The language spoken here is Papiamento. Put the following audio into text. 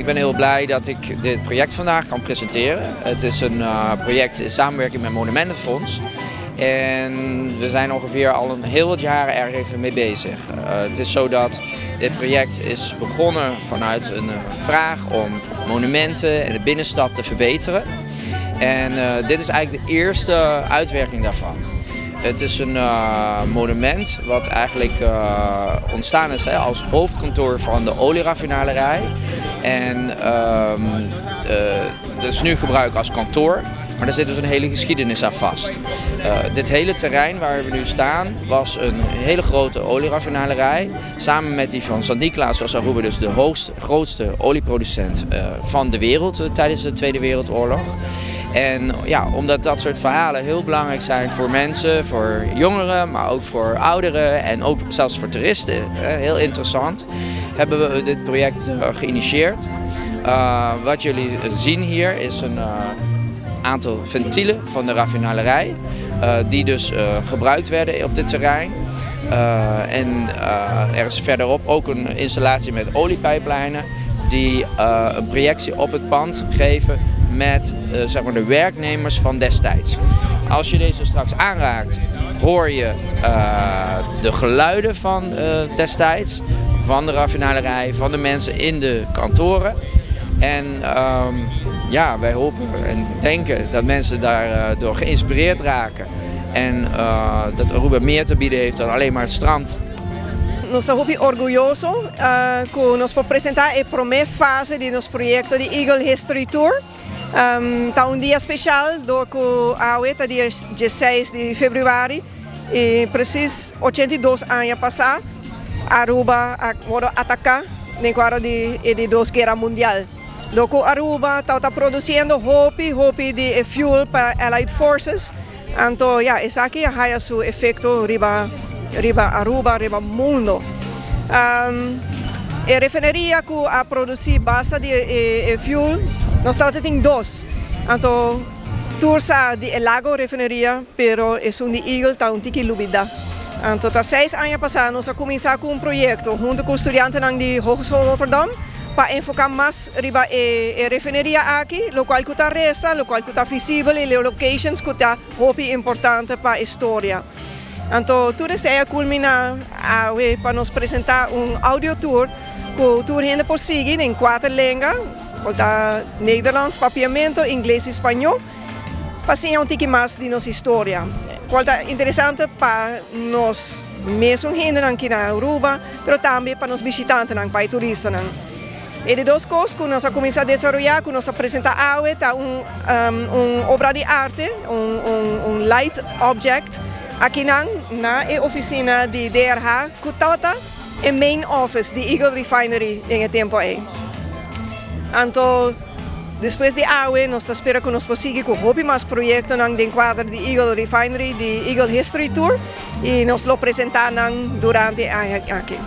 Ik ben heel blij dat ik dit project vandaag kan presenteren. Het is een project in samenwerking met Monumentenfonds. En we zijn ongeveer al een heel wat jaren erg mee bezig. Het is zo dat dit project is begonnen vanuit een vraag om monumenten en de binnenstad te verbeteren. En dit is eigenlijk de eerste uitwerking daarvan. Het is een monument wat eigenlijk ontstaan is, hè, als hoofdkantoor van de olieraffinaderij. En dat is nu gebruikt als kantoor, maar daar zit dus een hele geschiedenis aan vast. Dit hele terrein waar we nu staan was een hele grote olieraffinaderij. Samen met die van San Niklaas was Aruba dus de grootste olieproducent van de wereld tijdens de Tweede Wereldoorlog. En ja, omdat dat soort verhalen heel belangrijk zijn voor mensen, voor jongeren, maar ook voor ouderen en ook zelfs voor toeristen, heel interessant, hebben we dit project geïnitieerd. Wat jullie zien hier is een aantal ventielen van de raffinaderij, die dus gebruikt werden op dit terrein. En er is verderop ook een installatie met oliepijplijnen die een projectie op het pand geven met zeg maar de werknemers van destijds. Als je deze straks aanraakt, hoor je de geluiden van destijds, van de raffinaderij, van de mensen in de kantoren. En ja, wij hopen en denken dat mensen daardoor geïnspireerd raken. En dat Aruba meer te bieden heeft dan alleen maar het strand. Nos ta hopi orguyoso cu nos por presenta e prome fase di nos proyecto di Eagle History Tour. Ta un dia special, door cu awe ta dia 16 di februari y precies 82 aña pasa Aruba a wordo ataca den cuadro di Dos Guera Mundial. Door cu Aruba ta produciendo hopi, hopi di fuel pa Allied Forces. Anto, ja, esaki a haya su efecto riba, riba Aruba, riba mundo. E refineria cu a produci basta di fuel, nos tin dos. Anto, tur sa di Lago refineria, pero esun di Eagle ta un tiki lubida. Anto, ta 6 aña pasa, nos a cuminsa cu un proyecto hunto cu studiantenan di Hogeschool Rotterdam pa enfoca mas riba e refineria aki, locual cu ta resta, locual cu ta visibel y locations cu ta hopi importante pa historia. Anto, tur esey a culmina pa nos presenta un audio tour cu tur hende por sigui den cuater lenga, ta Nederlands, Papiamento, Ingles y Spaño, pa siña un tiki mas di nos historia. Cual ta interesante pa nos mes hendenan aki na Aruba, pero tambe pa nos bishitantenan, pa turistanan. E di dos cos cu nos a cuminsa desaroya, cu nos a presenta awe, ta un obra di arte, un light object, aki na e oficina di DRH, cu ta e main office di Eagle Refinery den e tempo ey. Anto, despues di awe, nos ta spera cu nos por sigui cu hopi mas proyectonan den cuadro di Eagle Refinery, di Eagle History Tour, y nos lo presenta durante e aña aki.